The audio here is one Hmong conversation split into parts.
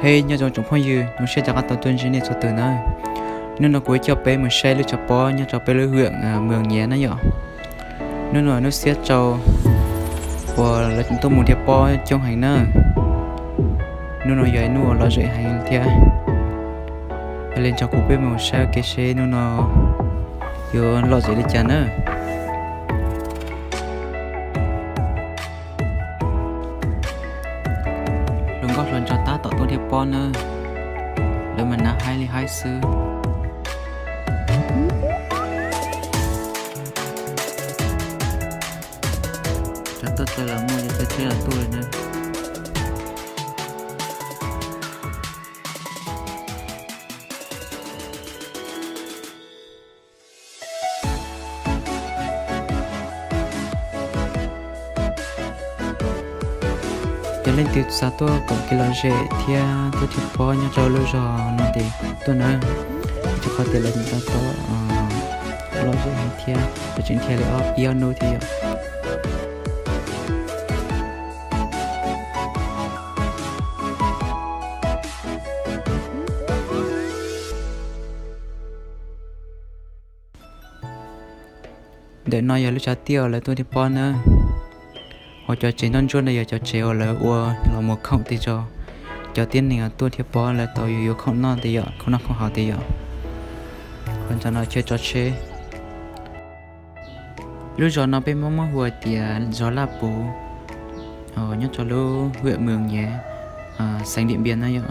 Hej, nyob zoo tsoom phooj ywg, zoo siab rov qab tau tuaj ntsib nej txhua tus na. Hnub no kuv yuav coj peb mus saib lub tshav pob nyob rau peb lub hwm Mws Nyiav na yom. Hnub no hnub xiab rau uas lawv tuaj mus dhia pob coob heev na. Hnub no yog ib hnub uas lom zem heev thiab. Yog li nrog kuv peb mus saib kev seb hnub no yuav lom zem li cas na. Hluas nkauj hluas nraug tab tom tuaj dhia pob na, lawv mas nav haib li haib xwb. Cov tuaj txog los muaj, cov tuaj txog los tuaj li na. Yog leej twg xav tuaj koom kev lom zem thiab tuaj dhia pob nyob rau lub zos no ces tuaj na, rau qhov tias lawv tseem tau lom zem heev thiab, lawv tseem dhia li ib ob hnub thiab yom. Ntawm no yog lub tshav tiaj uas lawv tuaj dhia pob na. Ho cov tsev nruab ntsuab no yog cov tsev uas lawv ua los mus khoom tig rau cov tib neeg tuaj dhia pob lawv tau yuav yuav khoom noj tig yom, khoom noj khoom haus tig yom. Ho ntawm no chaw tso tsheb. Lub zos no peb Hmoob muab hu tias zos Laj Puv, nyob rau lub hwm Mws Nyiav, xeev Diam Npias na yom.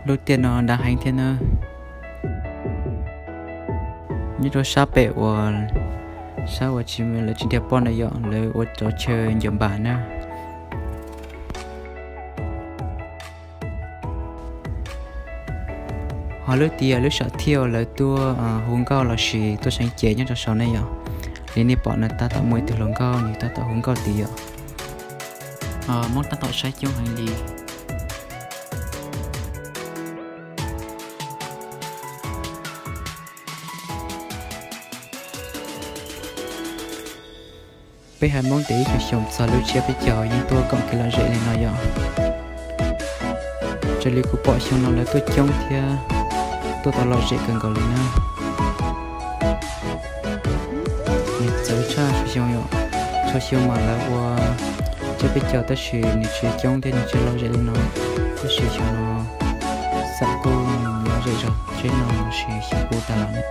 Lub tiaj no dav heev thiab na. Nyob rau sab pem uas, sab uas tsis, lawv tsis dhia pob na yom, lawv ua cov chaw ncuav npas na. Ho lub tiaj lub sam thiaj uas lawv tuaj hu nkauj lossis tuaj seev cev nyob rau saum ne yom. Li nej pom no tab tom muaj ib tug hluas nkauj nws tab tom hu nkauj tid yom. Hmoob tab tom saib coob heev li. Peb haiv Hmoob tias ib xyoos xyoo txog lub tsiab peb caug yeej tuaj koom kev lom zem li no yom. Raws li kuv pom xyoo no lawv tuaj coob thiab tuaj tau lom zem kawg nkaus li na. Nws txawv tshaj txhua xyoo yom. Txhua xyoo mas lawv ua tsiab peb caug tab sis nws tsis coob thiab nws tsis lom zem li no. Tab sis xyoo no xam kuj lom zem zog tsheb no sis xyoo ub tag los ne.